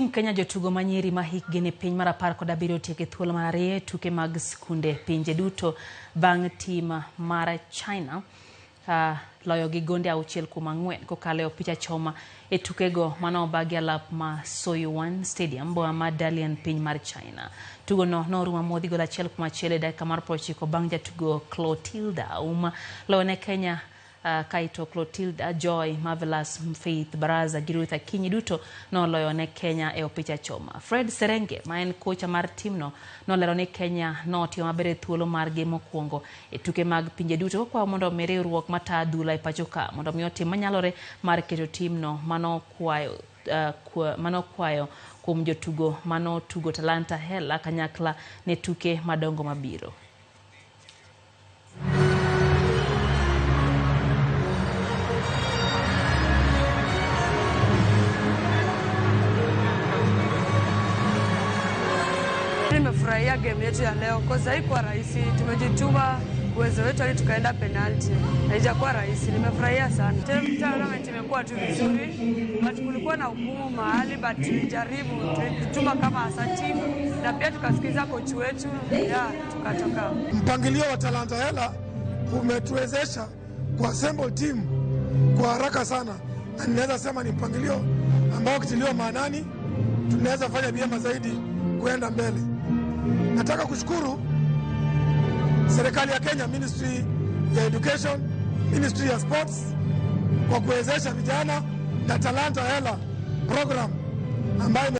Tim Kenya jotugo manyiri ma hikgi ni piny mar 17 otieko e thuolo mar ariyo e tuke mag skunde pinje duto bang' tim mar China loyo gi gonde 6-4 kokalo e opich achoma e tukego mane obagi alap ma Soyuan Stadium boma ma Dalian piny mar China. Tugono norumo amodhi gol 1-1 e dakika mar 90 bang' jatugo Clotilda Auma loyo ne Kenya kaito Clotilda Joy, Marvelous Faith Baraza gi Ruth Akinyi duto noloyo ne Kenya e opich achoma. Fred Serenge ma en kocha mar timno nolero ni Kenya notimo maber e thuolo margi mokwongo e tuke mag pinje duto kokwayo mondo omi riwruok mata adhula e pacho ka mondo mi otim manyalore mar keto timno manokwayo kuom jotugo manotugo Talanta Hela kanyakla ne tuke madongo mabiro. Nimefurahia game yetu ya leo kwa sababu haikuwa rahisi, tumejituma uwezo wetu hadi tukaenda penalty. Haijakuwa rahisi, nimefurahia sana. Tournament imekuwa tu vizuri, but kulikuwa na ugumu mahali, but tulijaribu, tulijituma kama as a team na pia tukasikiza coach wetu, yeah, tukatoka. Mpangilio wa Talanta Hela umetuwezesha kuassemble team kwa haraka sana, na ninaweza sema ni mpangilio ambao ukitiliwa maanani tunaweza fanya vyema zaidi kwenda mbele. Nataka kushukuru serikali ya Kenya, Ministry ya Education, Ministry ya Sports kwa kuwezesha vijana na Talanta Hela program ambayo